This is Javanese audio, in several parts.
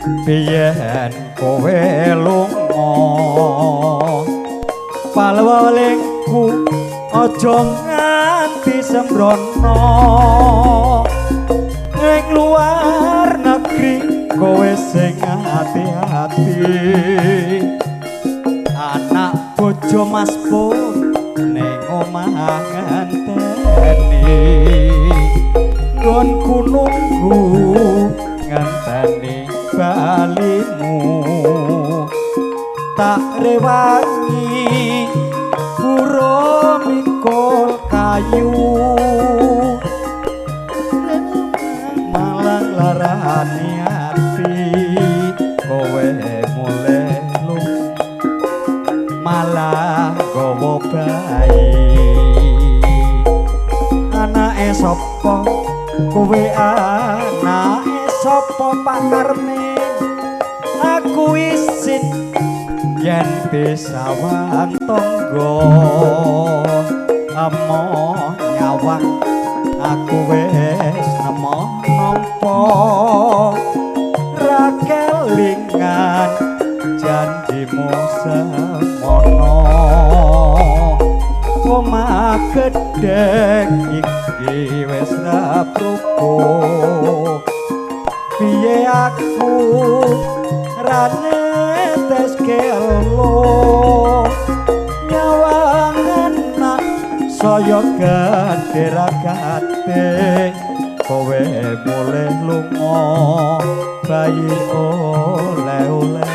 Biyen kowe lunga palwelingku aja nganti sembrono. Ing luar negeri kowe sing ati-ati, anak bojo Mas Pur ning omah ngenteni. Nggonku nunggu ngenteni balimu, tak rewangi pura mikul kayu. Malang larani ati kowe mulih lunga malah gawa bayi. Anake sapa kowe, anake sapa Pak Karmin? Aku isin yen pisawan tangga, emo nyawang aku wis nemo nampa. Ra kelingan janjimu semono, omah gedhek iki wis ra prupo. Piye aku ra neteske elo, nyawang anak saya gedhe ragate. Kowe mulih lunga bayi oleh-oleh.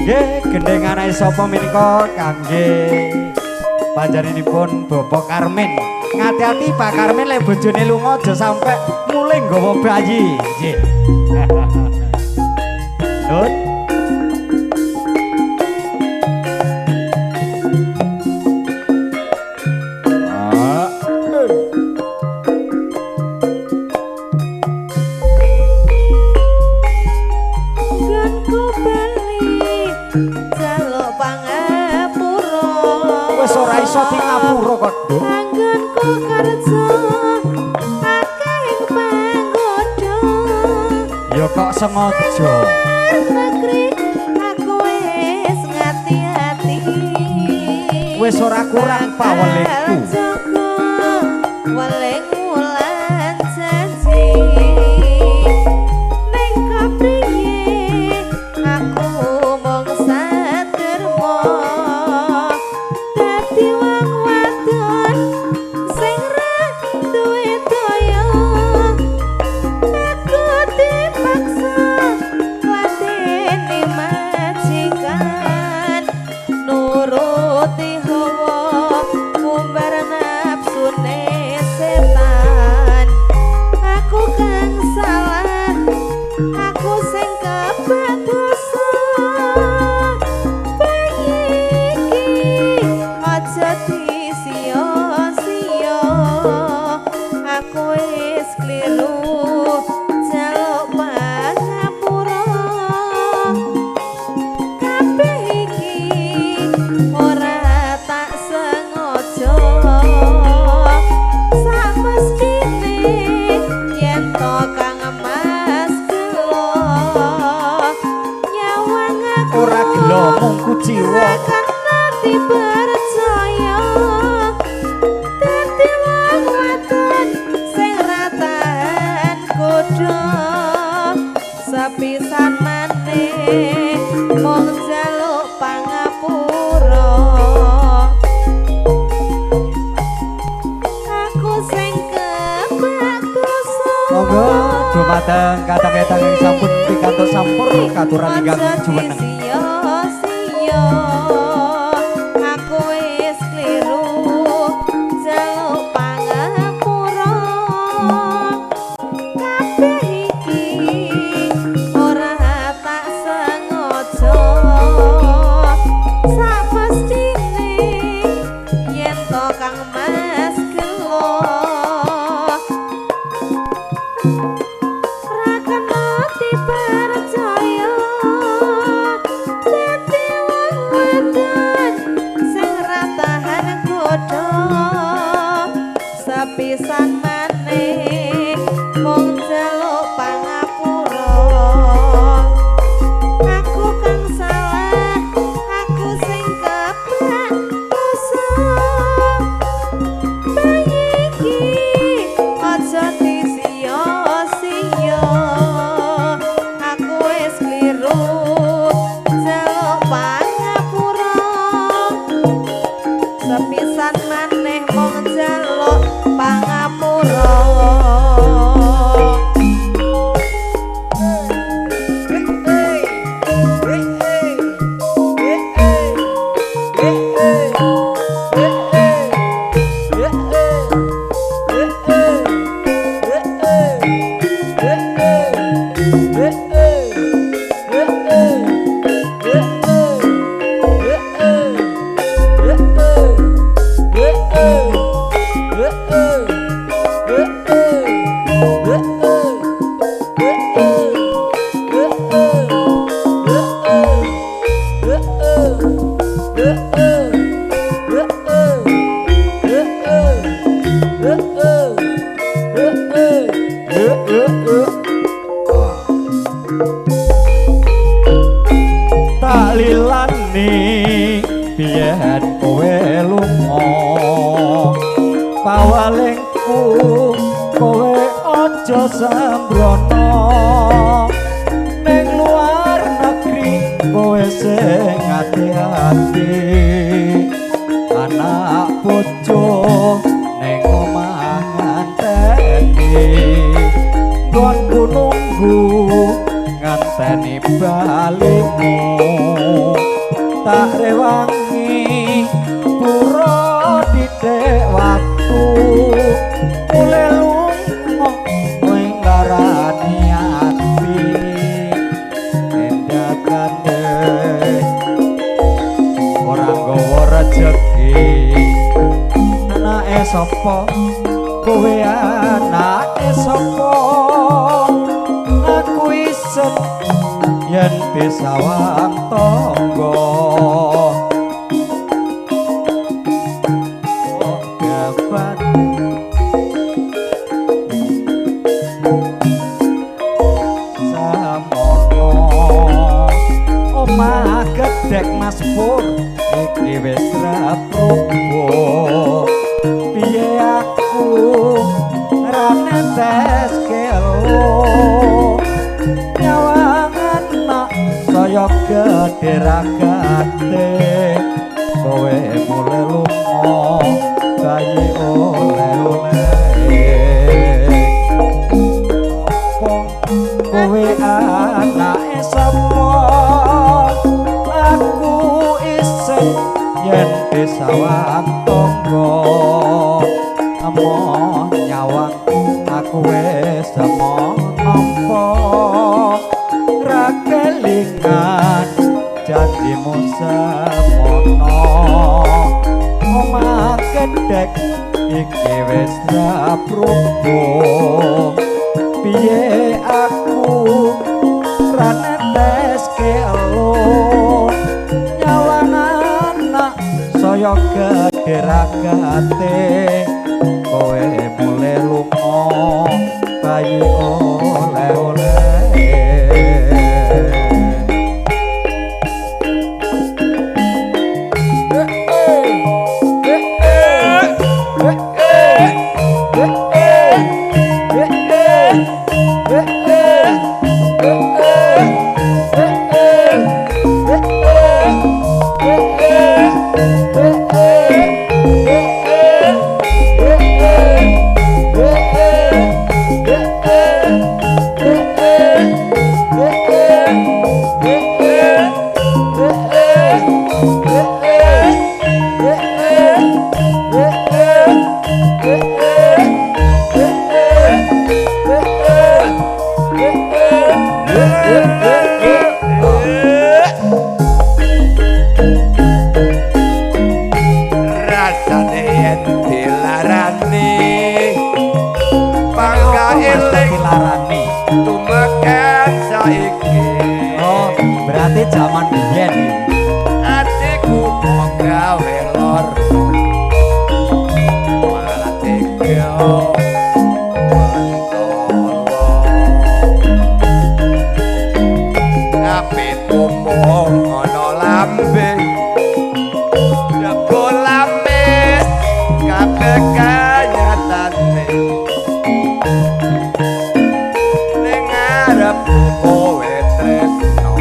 Nggih, gendheng anake sapa menika kangge panjenenganipun Bapak Karmin. Ngati-ati Pak Karmin lek bojone lunga aja sampe mulih nggawa bayi. Nggih. Nut. Nggonku bali jaluk pangapura. Wis ora iso di ngapura kok, Nduk. Anggonku kerja akeh ing panggoda. Ya kok sengaja. Negeri aku wis ngati-ati. Wis ora kurang pawelingku. Jaga weling wulan janji. Ning kapriye aku mung saderma, dadi wong wadon sing ra duwe daya. Aku dipaksa ngladeni majikan, nuruti hawa ngumbar nafsune setan. Aku kang salah, aku sing kebak dosa. Bayi iki aja disia-sia, aku wis kliru jaluk pangapura. Kabeh iki ora tak sengaja, samestine yen to Kang Mas gelo nyawang aku Ora gelo mung kuciwa. Ora kena dipercaya, dadi wong wadon sing ra tahan godha. Sepisan maneh mung njaluk pangapura. Aku sing kebak dosa. Monggo dumateng kadang-kadang ing sampun pikantuk sampur katuran ingkang jumeneng. Sia-sia aku wis kliru njaluk pangapura. Kabeh iki ora tak sengaja, samestine yen to Kang Mas gelo ra kena dipercaya, dadi wong Tak lilani biyen kowe lunga, pawalengku kowe aja sembrono. Ning luar negeri kowe sing ati-ati, anak bojo ning omah nganteni. Nggonku nunggu nganteni balimu, tak rewangi pura dithik waktu. Mule lunga kowe nglarani ati, endakane ora nggawa rejeki. Anake sapa kowe, anake sapa? Aku isin yen disawang tangga. Oh, dapat samono omah gedhek Mas Pur iki wis ra probo. Piye aku ra neteske elo, nyawang anak saya gedhe ragate. Kowe mule lunga bayi oleh-oleh. Apa kowe anake sapa? Aku isin yen disawang tangga. Emoh nyawang aku wis emoh nampa, ra kelingan janjimu semono. Omah gedhek iki wis ra probo, piye aku ra neteske elo. Nyawang anak saya gedhe ragate, kowe mule lunga bayi oleh-oleh. Rasane yen dilarani bangga eling Dilarani tumekan saiki. Oh, berarti zaman biyen iki. Atiku kok gawe lor malah tega mentolo. Tapi tumung ana lambe jago lamis kabeh kanyatane. Ning ngarepku kowe tresno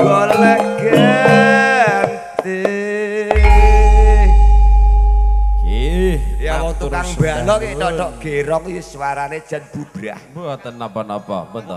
Golek ganti. Nggih. Ya wong matur tukang sembah balok iki nuwun. tok gerong iki suarane jan bubrah. Mboten napa-napa, mboten.